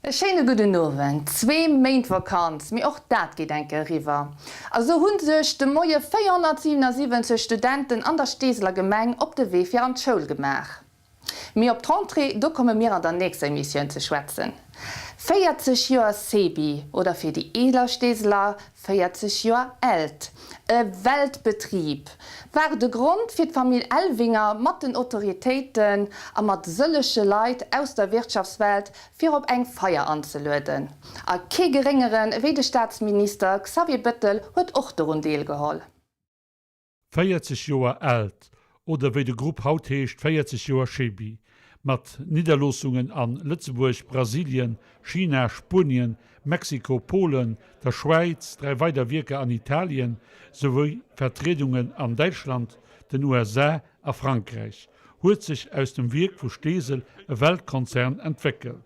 E schéine gudden Owend. Zwee Méint Vakanz, mee och dat geet eng Kéier eriwwer. A sou hu sech de Moie 477 Studenten an der Steeseler Gemeng op de Wee fir an d'Schoul gemaach. Mee op d'Rentrée, do komme mir an der nächster Emissioun ze schwätzen. 40 Joer Sebi, oder fir déi eeler Steeseler, 40 Joer Elt. E Weltbetrib war de Grond fir d'Famill Elvinger mat den Autoritéiten a mat sëllege Leit aus der Wirtschaftswelt fir op eng Feier anzelueden. A kee geréngeren ewéi de Staatsminister Xavier Bëttel huet och dorun deelgeholl. 40 Joer Elt, oder wéi de Grupp haut heescht 40 Joer Chebbi, mat Nidderloossungen an Lëtzebuerg, Brasilien, China, Spuenien, Mexiko, Polen, der Schwäiz, 3 weider Wierker an Italien, souwéi Vertriedungen an Däitschland, den USA a Frankräich, huet sech aus dem Wierk vu Steesel e Weltkonzern entwéckelt.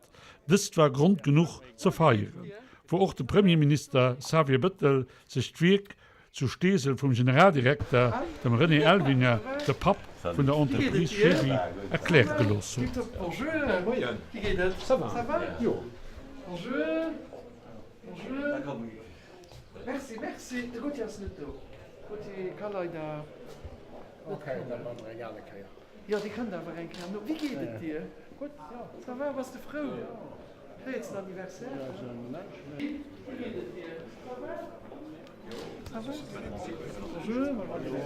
Dëst war Grond genuch ze feieren, wou och de Premierminister Xavier Bëttel sech d'Wierk zu Steesel vum Generaldirekter, dem René Elvinger, de Papp vun der Entreprise Chevy, erkläre gelooss huet. Jo, déi kënnt awer eng Kéier no. Wéi geet et dir? Gutt, jo. Ça va, bass de frou? Jo. Véierten Anniversaire? Wéi geet et dir? Ça va? Ça va? Bonjour. Bonjour.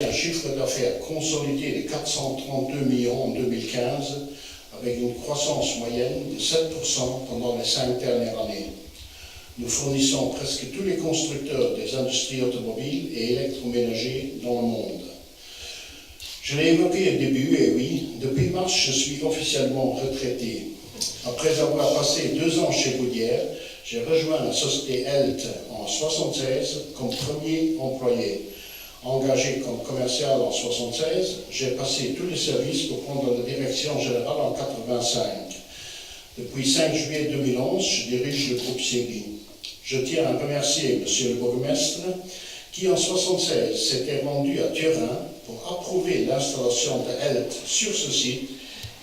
Un chiffre d'affaires consolidé de 432 millions en 2015 avec une croissance moyenne de 7% pendant les cinq dernières années. Nous fournissons presque tous les constructeurs des industries automobiles et électroménagers dans le monde. Je l'ai évoqué au début, et oui, depuis mars, je suis officiellement retraité. Après avoir passé deux ans chez Goodyear, j'ai rejoint la société ELT en 76 comme premier employé. Engagé comme commercial en 76, j'ai passé tous les services pour prendre la direction générale en 85. Depuis 5 juillet 2011, je dirige le groupe CEBI. Je tiens à remercier monsieur le bourgmestre qui en 76 s'était rendu à Turin pour approuver l'installation de Helt sur ce site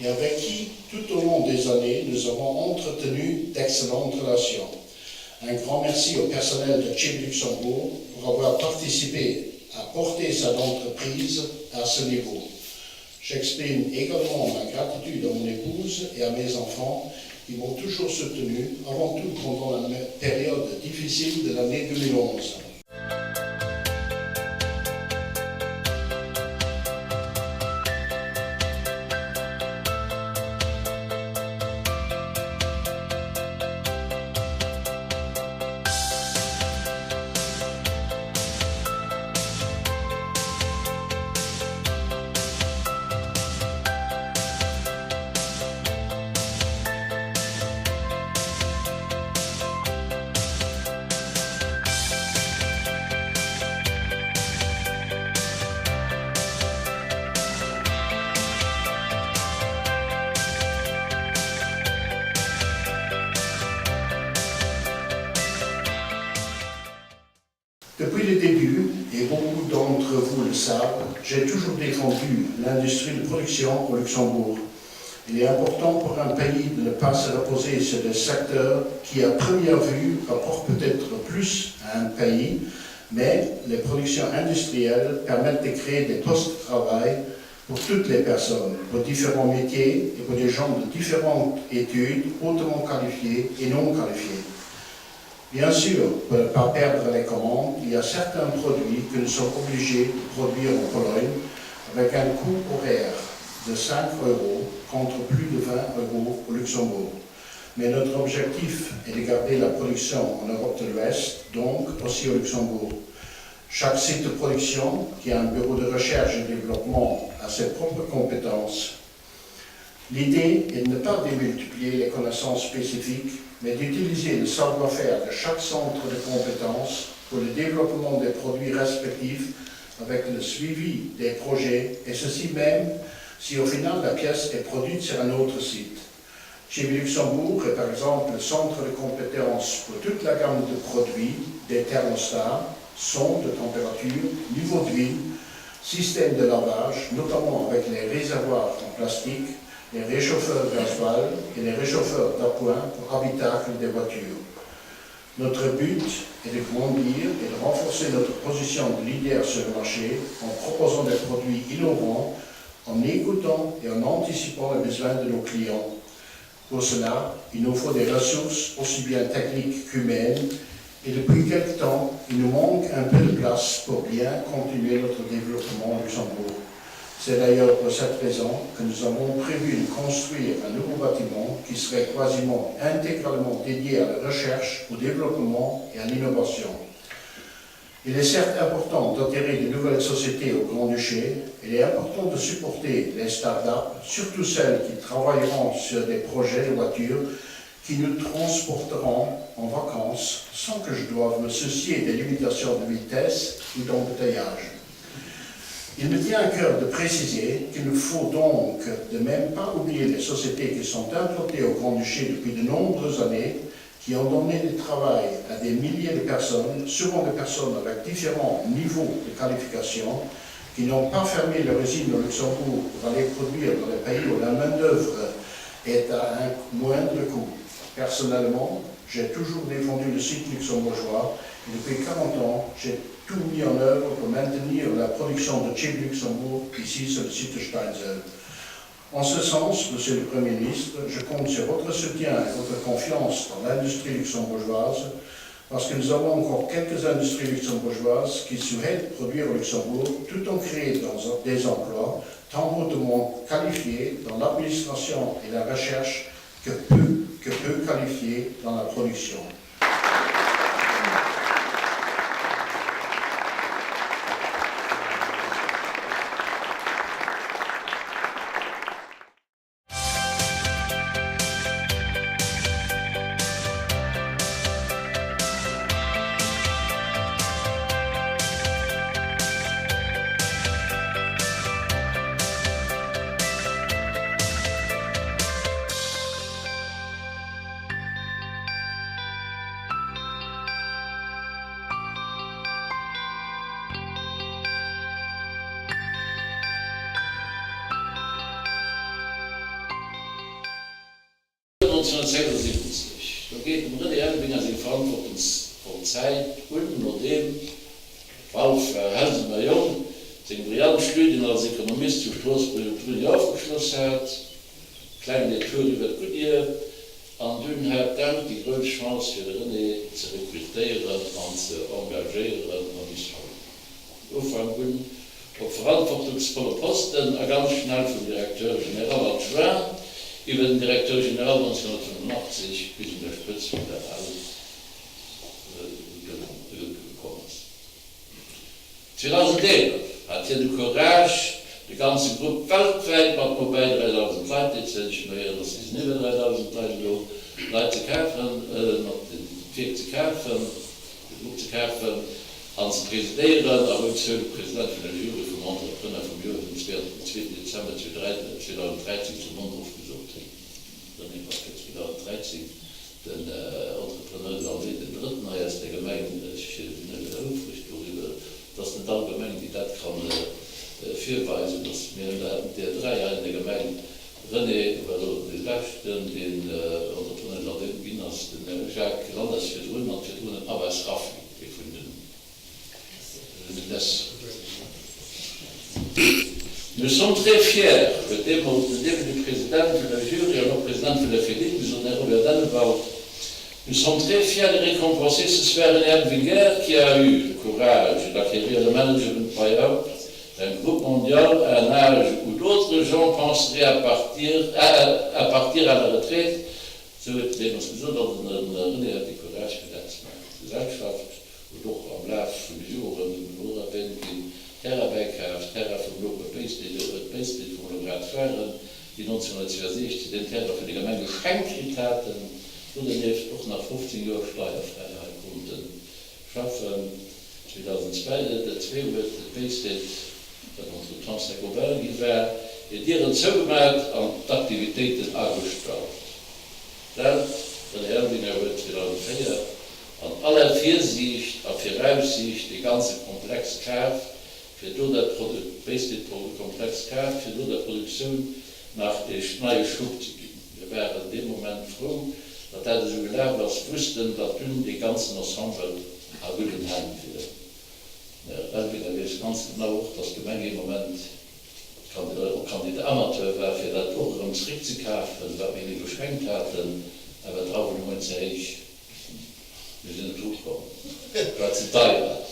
et avec qui, tout au long des années, nous avons entretenu d'excellentes relations. Un grand merci au personnel de Chip Luxembourg pour avoir participé à porter cette entreprise à ce niveau. J'exprime également ma gratitude à mon épouse et à mes enfants qui m'ont toujours soutenu, avant tout pendant la période difficile de l'année 2011. Depuis le début, et beaucoup d'entre vous le savent, j'ai toujours défendu l'industrie de production au Luxembourg. Il est important pour un pays de ne pas se reposer sur des secteurs qui, à première vue, rapportent peut-être plus à un pays, mais les productions industrielles permettent de créer des postes de travail pour toutes les personnes, pour différents métiers et pour des gens de différentes études, hautement qualifiées et non qualifiées. Bien sûr, pour ne pas perdre les commandes, il y a certains produits que nous sommes obligés de produire en Pologne avec un coût horaire de 5 euros contre plus de 20 euros au Luxembourg. Mais notre objectif est de garder la production en Europe de l'Ouest, donc aussi au Luxembourg. Chaque site de production, qui a un bureau de recherche et développement, a ses propres compétences. L'idée est de ne pas démultiplier les connaissances spécifiques, mais d'utiliser le savoir-faire de chaque centre de compétences. pour le développement des produits respectifs avec le suivi des projets et ceci même si au final la pièce est produite sur un autre site. Chez Luxembourg est par exemple le centre de compétences pour toute la gamme de produits, des thermostats, sondes de température, niveau d'huile, système de lavage, notamment avec les réservoirs en plastique, les réchauffeurs gasoil et les réchauffeurs d'appoint pour habitacle des voitures. Notre but est de grandir et de renforcer notre position de leader sur le marché en proposant des produits innovants, en écoutant et en anticipant les besoins de nos clients. Pour cela, il nous faut des ressources aussi bien techniques qu'humaines et depuis quelque temps, il nous manque un peu de place pour bien continuer notre développement au Luxembourg. C'est d'ailleurs pour cette raison que nous avons prévu de construire un nouveau bâtiment qui serait quasiment intégralement dédié à la recherche, au développement et à l'innovation. Il est certes important d'attirer de nouvelles sociétés au Grand-Duché, il est important de supporter les start-up, surtout celles qui travailleront sur des projets de voitures qui nous transporteront en vacances sans que je doive me soucier des limitations de vitesse ou d'embouteillage. Il me tient à cœur de préciser qu'il ne faut donc de même pas oublier les sociétés qui sont implantées au Grand-Duché depuis de nombreuses années, qui ont donné du travail à des milliers de personnes, souvent des personnes avec différents niveaux de qualification, qui n'ont pas fermé leur usine au Luxembourg pour aller produire dans les pays où la main-d'œuvre est à un moindre coût. Personnellement, j'ai toujours défendu le site luxembourgeois et depuis 40 ans, j'ai tout mis en œuvre pour maintenir la production de Chip Luxembourg ici sur le site de Steinzel. En ce sens, Monsieur le Premier ministre, je compte sur votre soutien et votre confiance dans l'industrie luxembourgeoise, parce que nous avons encore quelques industries luxembourgeoises qui souhaitent produire au Luxembourg tout en créant des emplois tant hautement qualifiés dans l'administration et la recherche que peu, que peu qualifiés dans la production. 1976, do geet dem René Elvinger seng verantwortungsvoll Zäit un, nodeem d'Walf Helsener Jong seng brillant Studien als Ekonomist zu Stroossbuerg op d'Uni ofgeschloss hat. Kleng Detour iwwer d'Goodyear, an dunn hat d'Elf déi grouss Chance fir de René ze rekrutéieren an ze engagéieren a bis haut. Vun Ufank un op verantwortungsvolle Posten a ganz schnell vum Directeur général adjoint iwwer den Directeur général 1985 bis un der Spëtzt vun der Elf komm ass. 2011 hat hien de Courage, de ganze Grupp weltwäit mat nobäi 3.000 Leit, déi ze estiméieren ass, si sinn iwwer 3.000 Leit elo, Leit ze kafen, mat d'Wierk ze kafen, de Grupp ze kafen an ze presidéieren, a huet sou de President vun der Jury vum Entrepreneur vum Joer den zweeten Dezember 2013 zu Mondorf gesot. René war fir 2013 Den Entrepreneur de l'année, den drëtten hei aus der Gemeng, ech sinn net houfreg doriwwer, et ass net all Gemeng, déi dat ka virweisen, dass mir, der haten der 3 hei an der Gemeng, René war elo dee leschten, deen Entrepreneur de l'année ginn ass, den Jacques Landers virdrun an virdrun den Abbas Rafi, dee vun den Nous sommes très fiers, huet deemools den deemolege President vun der Jury an och President vun der Fédil gesot, den Här Robert Dennewald, Nous sommes très fiers de récompenser ce soir René Elvinger qui a eu le courage d'acquérir le management buy-out d'un groupe mondial à un âge où d'autres gens penseraient à partir à, à partir à la retraite. Sou huet en deemools gesot. Also den René hat de Courage fir dat ze maachen. D'Gesellschaft huet och am Laf vun de Joren, et muss och erwähnt ginn, Terrain bäikaaft, Terrain vum Noper Béisdeel, d'Béisdeel, wou mer elo grad waren, déi 1962 deen Terrain vun der Gemeng geschenkt kritt haten, do dernieft och nach 15 Joer steierfräi hei kruten. Schaffen. 2002 huet d'Baystate, dat entretemps Saint-Gobain gi war, hir Dieren zougemat an d'Aktivitéiten agestallt. Dat René Elvinger huet 2004 an aller Virsiicht a Viraussiicht dee ganze Komplex kaf, fir do der Baystate-Komplex kaf, fir do der Produktioun nach ee neie Schub ze ginn. Mir waren dee Moment frou, datt dat esou gelaf ass, wussten, datt dunn dee ganzen Ensemble a gudden Hänn wier. Den Här Elvinger weess ganz genau och, datt d'Gemeng ee Moment och Candidat amateur war, fir dat och erëm zréckzekafen, wat mir hinne geschenkt haten, awer d'Drauwen hunn ze héich. Mir sinn net drukomm, et war ze deier.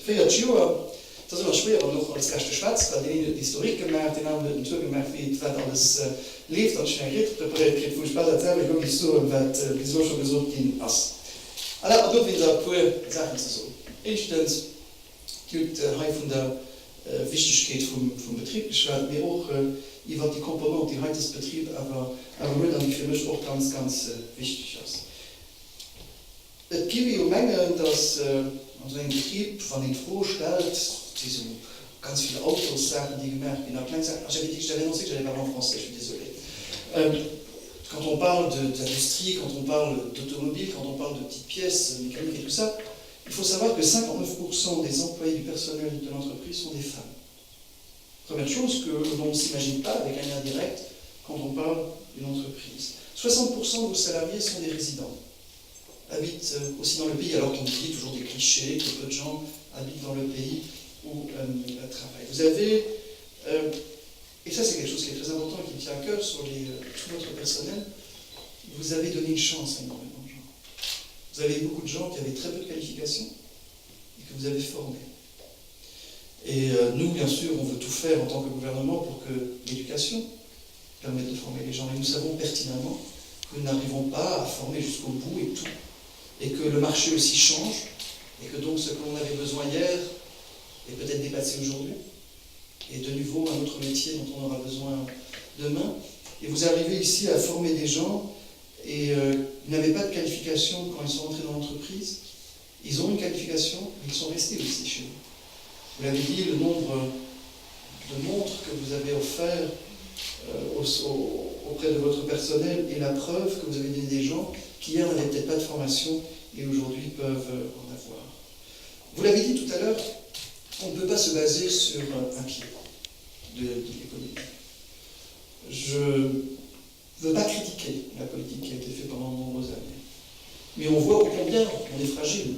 40 Joer, et ass ëmmer schwéier, wann een och als Leschte schwätzt, well deen een huet den Historique gemaach, deen aneren huet den Tour gemaach, wéi wat alles leeft, an ech hunn eng Ried preparéiert kritt, wou ech bal dat selwecht elo géif soen, wat bis elo scho gesot ginn ass. Erlaabt mer dowéinst awer e puer Saachen ze soen. Éischtens, Dir hutt hei vun der Wichtegkeet vum Betrib geschwat, mee och iwwert déi Komponent, déi haitdesdaags Betrib awer huet an déi fir mech och ganz, ganz wichteg ass. Et géif ee jo mengen, datt an esou engem Betrib, wann een d'Fro stellt, et si sou ganz vill Autossaachen, déi gemaach ginn a kleng Saachen, ah, j'avais dit que j'avais annoncé que j'allais parler en français, je suis désolé, quand on parle d'industrie, quand on parle d'automobile, quand on parle de petites pièces mécaniques et tout ça, il faut savoir que 59 pourcent des employés du personnel de l'entreprise sont des femmes. Première chose que l'on ne s'imagine pas avec un lien direct quand on parle d'une entreprise. 60% de vos salariés sont des résidents, habitent euh, aussi dans le pays, alors qu'on dit toujours des clichés, que peu de gens habitent dans le pays où euh, travaillent. Vous avez, euh, et ça c'est quelque chose qui est très important et qui me tient à cœur sur les, euh, tout votre personnel, vous avez donné une chance à énormément de gens. Vous avez beaucoup de gens qui avaient très peu de qualifications et que vous avez formés. Et euh, nous, bien sûr, on veut tout faire en tant que gouvernement pour que l'éducation permette de former les gens. Et nous savons pertinemment que nous n'arrivons pas à former jusqu'au bout et tout, et que le marché aussi change, et que donc ce que l'on avait besoin hier est peut-être dépassé aujourd'hui, et de nouveau un autre métier dont on aura besoin demain. Et vous arrivez ici à former des gens et euh, ils n'avaient pas de qualification quand ils sont entrés dans l'entreprise. Ils ont une qualification, mais ils sont restés aussi chez nous. Vous l'avez dit, le nombre de montres que vous avez offert euh, au, au, auprès de votre personnel est la preuve que vous avez donné des gens qui hier n'avaient peut-être pas de formation et aujourd'hui peuvent euh, en avoir. Vous l'avez dit tout à l'heure, on ne peut pas se baser sur euh, un pied de, de l'économie. Je ne veux pas critiquer la politique qui a été faite pendant de nombreuses années. Mais on voit combien on est fragile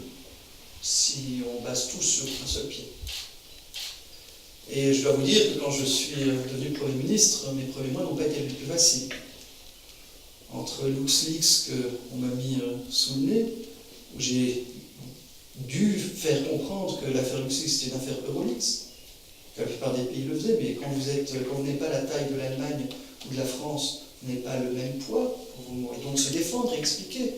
si on base tout sur un seul pied. Et je dois vous dire que quand je suis devenu Premier ministre, mes premiers mois n'ont pas été les plus faciles. Entre LuxLeaks qu'on m'a mis euh, sous le nez, où j'ai dû faire comprendre que l'affaire LuxLeaks c'était une affaire Euroleaks, que la plupart des pays le faisaient, mais quand vous êtes, quand vous n'avez pas la taille de l'Allemagne ou de la France, vous n'avez pas le même poids pour vous, et donc se défendre et expliquer.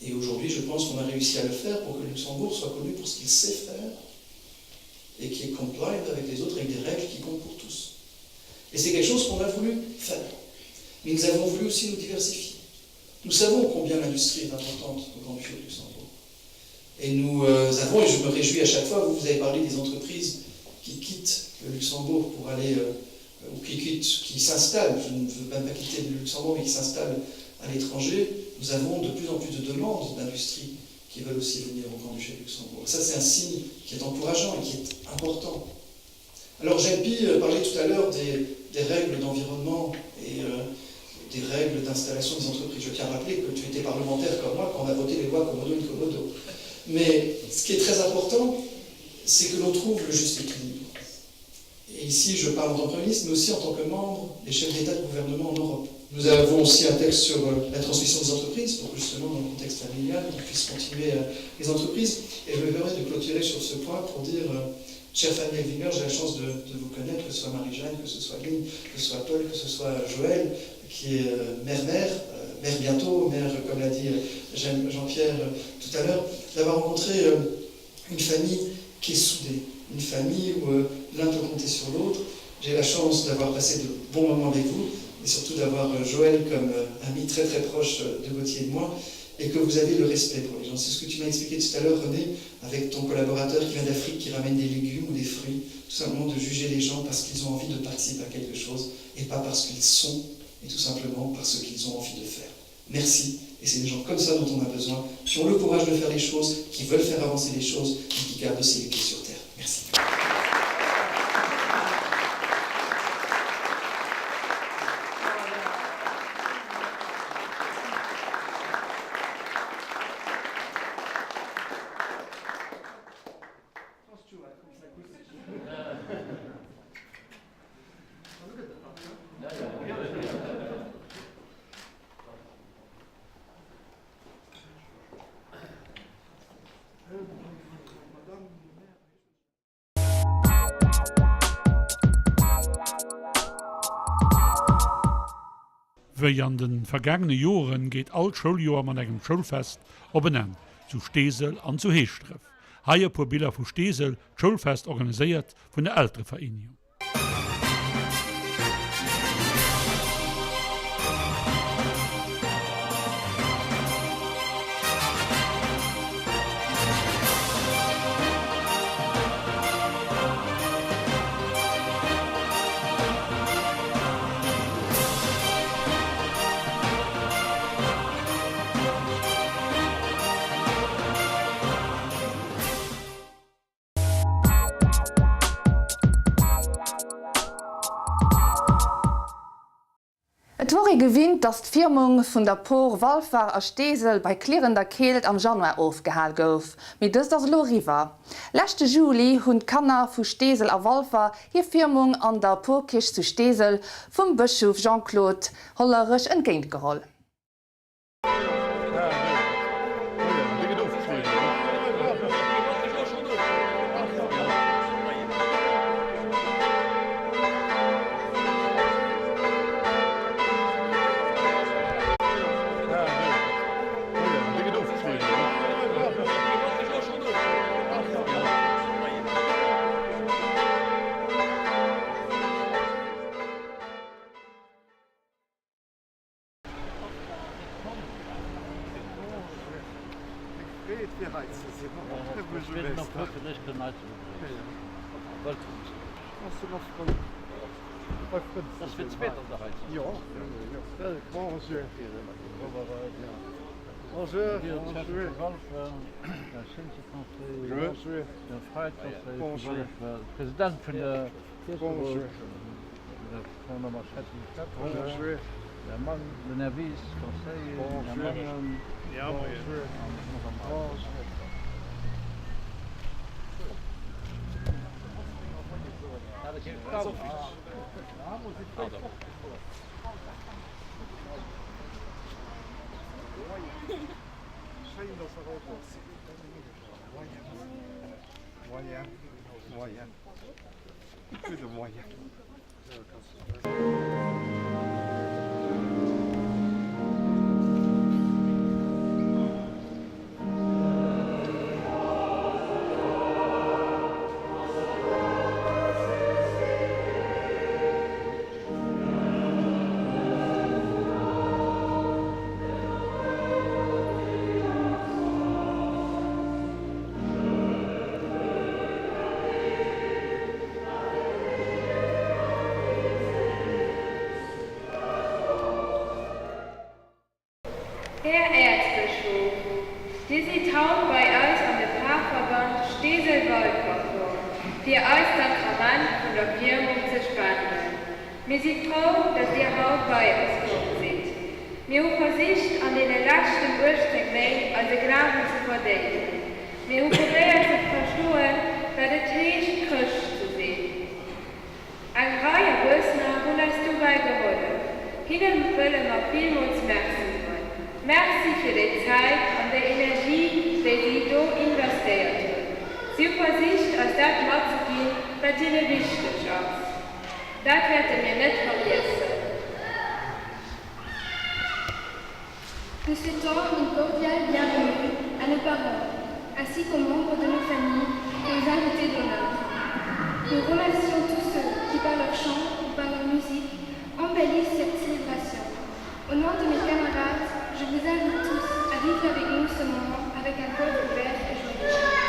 Et aujourd'hui, je pense qu'on a réussi à le faire pour que Luxembourg soit connu pour ce qu'il sait faire et qui est compliant avec les autres, avec des règles qui comptent pour tous. Et c'est quelque chose qu'on a voulu faire. Mais nous avons voulu aussi nous diversifier. Nous savons combien l'industrie est importante au Grand-Duché de Luxembourg. Et nous euh, avons, et je me réjouis à chaque fois, vous, vous avez parlé des entreprises qui quittent le Luxembourg pour aller, euh, ou qui quittent, qui s'installent, je ne veux même pas quitter le Luxembourg, mais qui s'installent à l'étranger, nous avons de plus en plus de demandes d'industrie qui veulent aussi venir au Grand-Duché de Luxembourg. Ça, c'est un signe qui est encourageant et qui est important. Alors Jempi euh, parlait tout à l'heure des, des règles d'environnement et euh, des règles d'installation des entreprises. Je tiens à rappeler que tu étais parlementaire comme moi quand on a voté les lois Komodo et Komodo. Mais ce qui est très important, c'est que l'on trouve le juste équilibre. Et ici, je parle en tant que Premier ministre, mais aussi en tant que membre des chefs d'État de gouvernement en Europe. Nous avons aussi un texte sur euh, la transmission des entreprises, pour que justement, dans le contexte familial, on puisse continuer euh, les entreprises. Et je me permets de clôturer sur ce point pour dire, euh, chère famille Elvinger, j'ai la chance de, de vous connaître, que ce soit Marie-Jeanne, que ce soit Lynn, que ce soit Paul, que ce soit Joël, qui est mère-mère, mère bientôt, mère, comme l'a dit Jean-Pierre tout à l'heure, d'avoir rencontré une famille qui est soudée, une famille où euh, l'un peut compter sur l'autre. J'ai la chance d'avoir passé de bons moments avec vous et surtout d'avoir euh, Joël comme euh, ami très très proche de Gauthier et de moi et que vous avez le respect pour les gens. C'est ce que tu m'as expliqué tout à l'heure, René, avec ton collaborateur qui vient d'Afrique, qui ramène des légumes ou des fruits, tout simplement de juger les gens parce qu'ils ont envie de participer à quelque chose et pas parce qu'ils sont, et tout simplement parce qu'ils ont envie de faire. Merci. Et c'est des gens comme ça dont on a besoin, qui ont le courage de faire les choses, qui veulent faire avancer les choses et qui gardent aussi les pieds sur terre. Merci. Wéi an de vergaangene Joren geet all Schouljoer mat engem Schoulfest op en Enn, zu Steesel an zu Heeschdref. Hei e puer Biller vu Steesel, d'Schoulfest organiséiert vun der Elterevereenigung. Et wor ee gewinnt, dass d'Firmung vun der Por Walfer a Steesel bei klirrender Keelt am Januar ofgehal gouf, mee dëst ass elo eriwwer. Leschte Juli hunn d'Kanner vu Steesel a Walfer hir Firmung an der Porkierch zu Steesel vum Bëschof Jean-Claude Hollerech entgéint geholl. Här Äerzbëschof, Dir sidd haut bei eis an de Parverband Steesel-Walfer komm, fir eis d'Sakrament. Sakrament vun der Firmung ze spenden. Mir si frou, datt Dir haut bei eis komm sidd. Mir hu versicht, an deene leschten 18 Méint eise Glawen ze verdéiwen. Mir hu probéiert ze verstoen, wat et heescht, Chrëscht ze sinn. Eng Rei Erwuessener hunn eis dobäi gehollef. Hinne wëlle mer villmools Merci soen. Merci fir déi Zäit an déi Energie, déi si do investéiert hunn. Si hu versicht, eis dat matzeginn, wat hinne wichteg ass. Dat wäerte mir net vergiessen. Nous souhaitons une cordiale bienvenue à nos parents, ainsi qu'aux membres de nos familles et aux invités d'honneur. Nous remercions tous ceux qui, par leur chant ou par leur musique, embellissent cette célébration. Au nom de mes camarades, je vous invite tous à vivre avec nous ce moment avec un cœur ouvert et joyeux.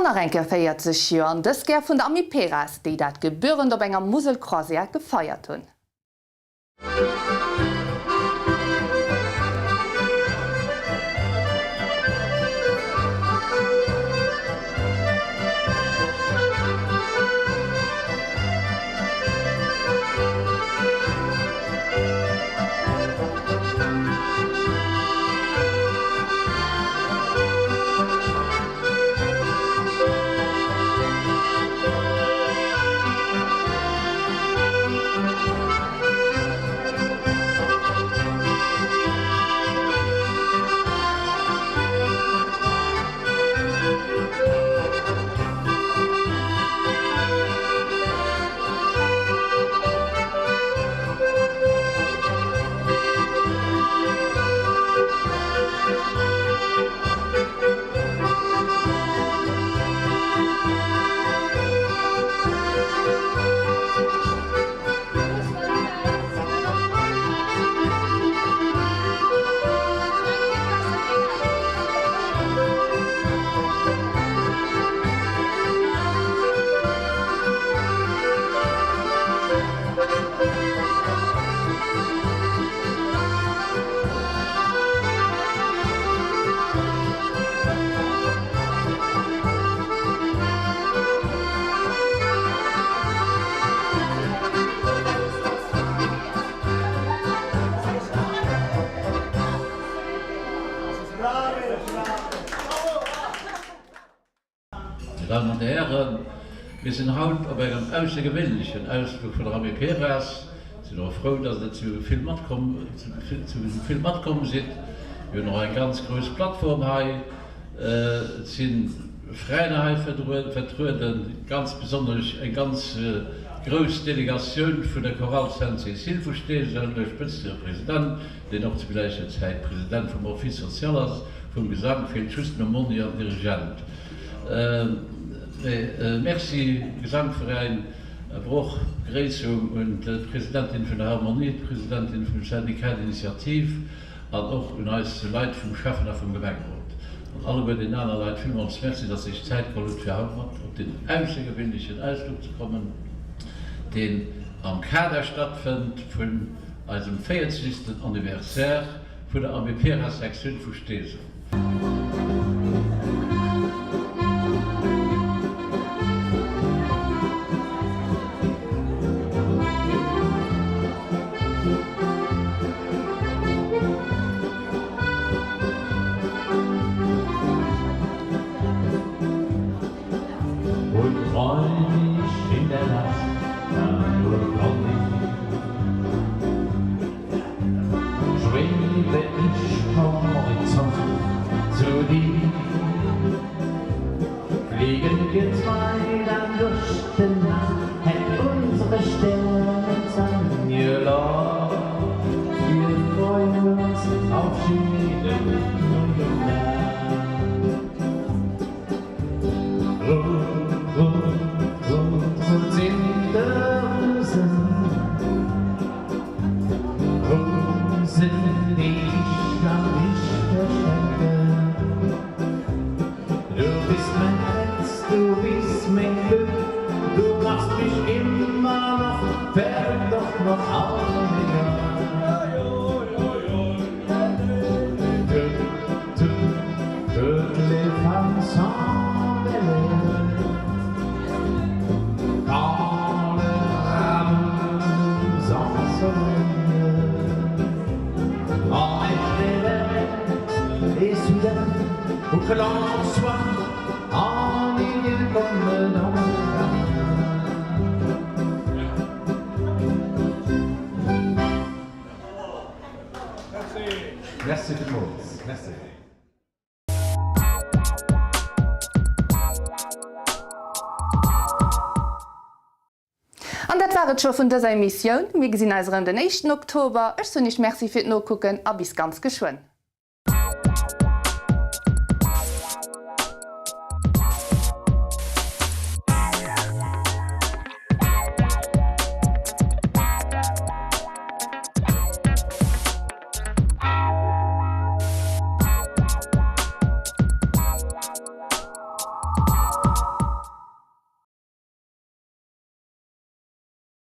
An nach eng Kéier 40 Joer, an dës Kéier vun der Amiperas, déi dat gebührend op enger Muselcroisière gefeiert hunn. Dir Dammen an Dir Hären, mir sinn haut op engem aussergewéinlechen Ausflug vun der Amiperas. Sinn och frou, dass der zu vill matkomm zu vill matkomm sidd. Mir hunn och eng ganz grouss Plattform hei. Et si Veräiner hei vertrueden, ganz besonnesch eng ganz grouss Delegatioun vun der Chorale Sainte-Cécile vu Steesel, un der Spëtzt hire President, deen och zu gläicher Zäit President vum Office social ass, vum Gesank feelt just den Aumônier an den Dirigent. Merci Gesangveräin. Awer och Begréissung un d'Presidentin vun der Harmonie, d'Presidentin vum Syndicat d'initiative an och un eis Leit vum Schäffen a vum Gemengerot. An alleguer deenen aner Leit villmools Merci, dass Dir Iech d'Zäit geholl hutt, fir haut mat op deen aussergewéinlechen Ausfluch ze kommen, deen am Kader stattfënnt vun eisem véierzegsten Anniversaire vun der Amiperas-Sektioun vu Steesel. Und träum ich in der Nacht dann nur von dir. Schwebe ich vom Horizont zu dir. Fliegen wir zwei dann durch den Nacht, hätt unsere Sterne zusammengelockt. Wir freuen uns auf jeden neuen Tag. Rot, rot, rot, rot sind de Rosen. Rosen, déi ich an dich verschenke. Du bist mein Herz, du bist mein Glück, du machst mich immer noch verrückt, doch noch trauriger. Toutes les femmes sont belles quand leur amour nous ensoleille. En est et soudain, où que l'on soit, on est bien comme dans le Merci villmools. Merci. An dat war et scho vun dëser Emissioun. Mir gesinn eis erëm den éischten Oktober. Ech soen iech Merci fir d'Nokucken a bis ganz geschwënn.